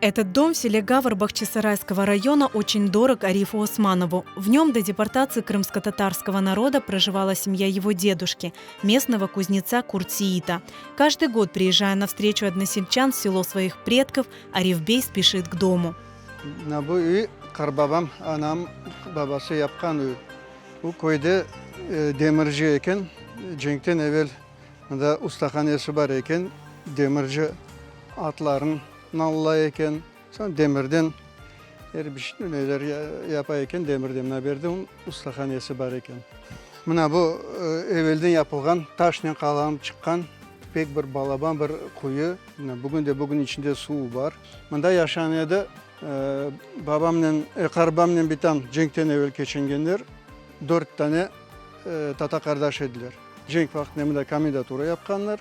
Этот дом в селе Гавр Бахчисарайского района очень дорог Арифу Османову. В нем до депортации крымско-татарского народа проживала семья его дедушки, местного кузнеца Куртсеита. Каждый год, приезжая на встречу односельчан в село своих предков, Ариф бей спешит к дому. Mına bu üy qarbabam, anam babası yapqan üy. Bu köyde demirci eken, cenkten evel mında ustahanesi bar eken, demirci atların nallay eken, soñ demirden er bir neler yapa eken, demirden. Mına bu yerde onıñ ustahanesi bar eken. Mına bu evelden yapılğan, taşnen qalanıp çıqqan pek bir balaban bir quyu. Mına bugün de bugün içinde suv bar. Mında yaşağan edi babamnen, qarbamnen bitam cenkten evel keçingenler, dört tane tata-qardaş ediler. Cenk vaqtında mında komendatura yapqanlar.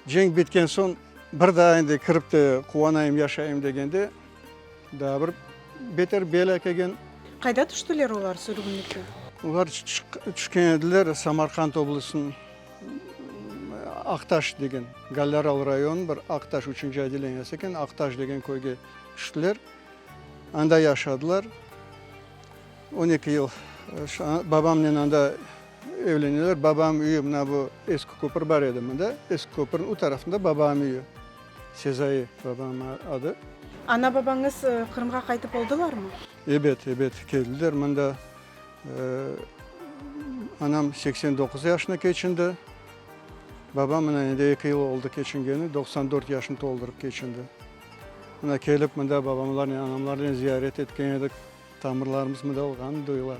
Cenk bitken soñ bir daa endi kirip de quvanayım, yaşayım degende, daa bir beter belâ kelgen. Qayda tüştiler olar sürgünlikke? Olar tüşken ediler Samarqand oblastınıñ Aqtaş degen, Gallâral rayonı bir Aqtaş, üçünci otdeleniyesi eken, Aqtaş degen köyge tüştiler. Anda yaşadılar. 12 yıl babamnen anda evleneler. Babam üyi, mına bu eski köpür bar edi mında, eski köpürniñ u tarafında babam üyi, Sezai babam adı. Ana-babañız Qırımğa qaytıp oldılarmı? Ebet, ebet, keldiler mında. Anam 89 yaşına keçindi. Babam mına endi eki yıl oldı keçingeni, 94 yaşını toldurıp keçindi. Mına kelip mında babamlarnen, anamlarnen ziyaret etken edik. Tamırlarımız mında olğanı duyula.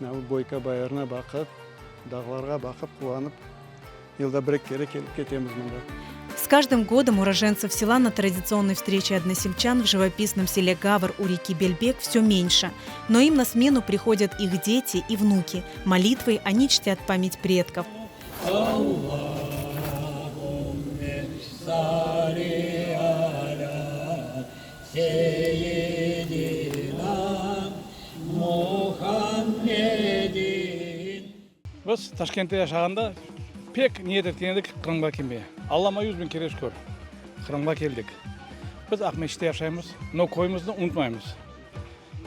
Mına bu Boyka bayırına baqıp, dağlarğa baqıp quvanıp, yılda bir-eki kere kelip ketemiz mında. С каждым годом уроженцев села на традиционной встрече односельчан в живописном селе Гавр у реки Бельбек все меньше. Но им на смену приходят их дети и внуки. Молитвой они чтят память предков. Biz Taşkentte yaşağanda pek niyet etken edik Qırımğa kelmege. Allama 100.000 kere şükür, Qırımğa keldik. Biz Aqmescitte yaşaymız, no köyümizni unutmaymız.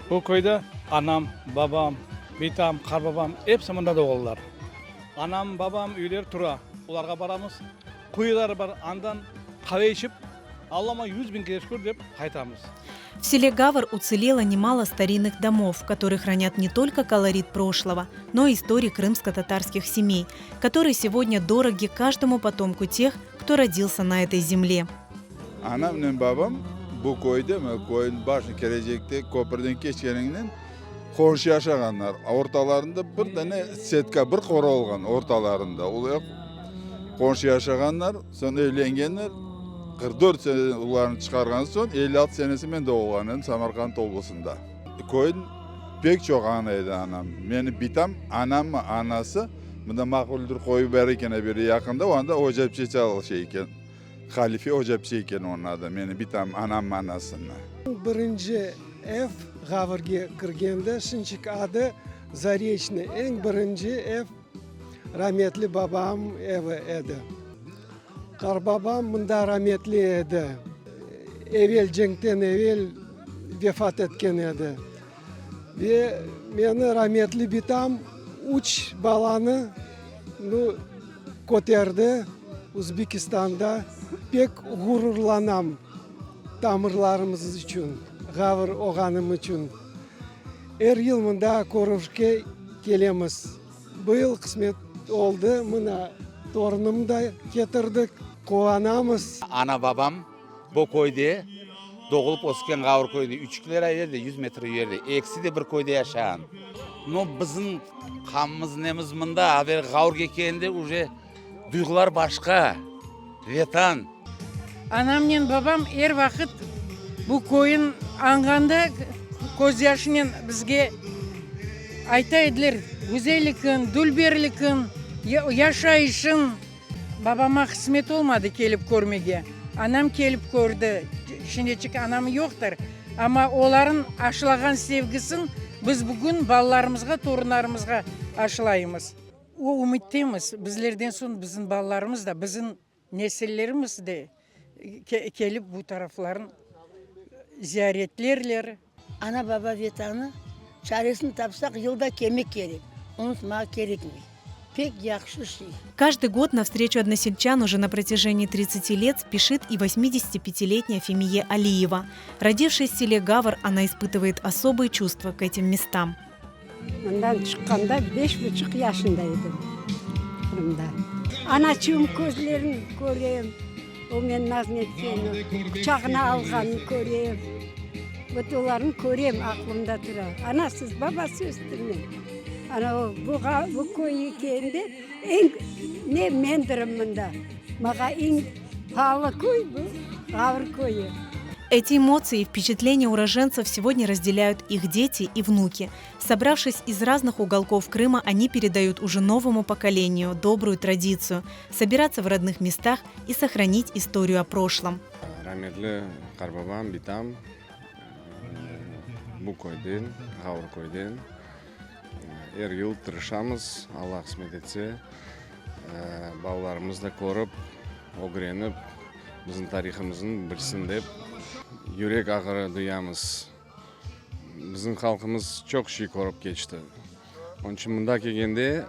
Bu köyde anam, babam, bitam, qarbabam episi mında doğuldılar. Anam, babam üyleri tura, olarğa baramız. Quyuları bar, andan qave içip, Allama 100.000 kere şükür dep qaytamız. В селе Гавр уцелело немало старинных домов, которые хранят не только колорит прошлого, но и истории крымско-татарских семей, которые сегодня дороги каждому потомку тех, кто родился на этой земле. Anamnen babam bu köyde, mına köyniñ başına kelecekte köpürden keçkeniñnen qonşu yaşağanlar. Ortalarında bir dane setka, bir qora olğan ortalarında. Olar qonşu yaşağanlar, soñ evlengenler. 44 sene olarnı çıqarğan soñ, 56 senesi men doğulğan edim Samarqand oblasında. Köyniñ pek çoq aña edi anam. Meni bitam, anamnıñ anası, mında Maquldır köyü bar eken eberi yaqında, onda ocapçe çalışa eken. Halife ocapçe eken onıñ adı, meni bitam, anamnıñ anasını. Birinci ev Ğavrge kirgende, şinçik adı Zareçnıy, eñ birinci ev rametli babam evi edi. Qarbabam mında rametli edi, evel, cenkten evel vefat etken edi. Ve meni rametli bitam üç balanı, nu, köterdi Uzbekistanda. Pek ğururlanam tamırlarımız içün, ğavr olğanım içün. Er yıl mında körüşke kelemiz. Bu yıl qısmet oldı, mına torunımnı da ketirdik, quvanamız. Ana-babam bu köyde doğulıp ösken Ğavr köyünde, üçükler ayerde, 100 metr yerde, ekisi de bir köyde yaşağan. No, bizim qanımız, nemiz mında, aver Ğavrge kelgende uje duyğular başqa, Vetan. Anamnen babam er vaqıt bu köyün añğanda közyaşınen bizge ayta ediler, güzellikin, dülberlikin, yaşayışın. Babama qısmet olmadı kelip körmege. Anam kelip kördi. Şimdiçik anam yoqtır. Amma olarıñ aşılağan sevgisin biz bugün balalarımızğa, torunlarımızğa aşılaymız. O ümüttemiz, bizlerden soñ bizim balalarımız da, bizim nesillerimiz de kelip bu tarafların. ziyaretlerler. Ana-baba Vetanı, çaresini tapsaq, yılda kelmek kerek, unutmağa kerekmey. Pek yahşı şey. Каждый год на встречу односельчан уже на протяжении 30 лет спешит и 85-летняя Фемие Алиева. Родившись в селе Гавр, она испытывает особые чувства к этим местам. Mından çıqqanda beş buçuq yaşında edim Qırımda. Anaçığım közlerini körem, o meni naz etkeni, quçağına alğanını körem. Vot olarnı körem, aqlımda tura. Anasız, babasız östim men. Ana o bu bu köyge kelgende eñ ne mendirim mında. Maña eñ paalı köy bu Ğavr köyü. Эти эмоции и впечатления уроженцев сегодня разделяют их дети и внуки. Собравшись из разных уголков Крыма, они передают уже новому поколению добрую традицию – собираться в родных местах и сохранить историю о прошлом. Rametli qartbabam, bitam bu köyden, Ğavr köyden. Er yıl tırışamız, Alla qısmet etse, balalarımız da körip, ögrenip, bizim tarihımıznı bilsin dep. Yürek ağrı duyamız. Bizim halqımız çoq şey körip keçti. Onıñ içün mında kelgende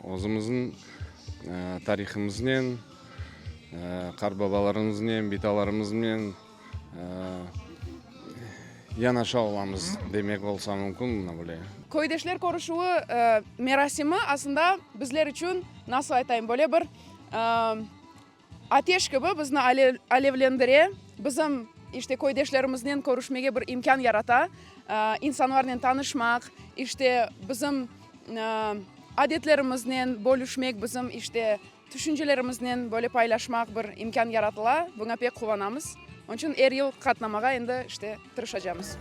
özümizniñ tarihımıznen, qartbabalarımıznen, bitalarımıznen yanaşa olamız demek olsa mümkün mına böyle. Köydeşler körüşüvi merasimi aslında bizler içün, nasıl aytayım, böyle bir ateş kibi bizni alevlendire, bizim, işte, köydeşlerimiznen körüşmege bir imkân yarata, insanlarnen tanışmaq, işte, bizim adetlerimiznen bölüşmek, bizim, işte, tüşüncelerimiznen böyle paylaşmaq bir imkân yaratıla, buña pek quvanamız. Onıñ içün er yıl qatnamağa endi, işte, tırışacamız.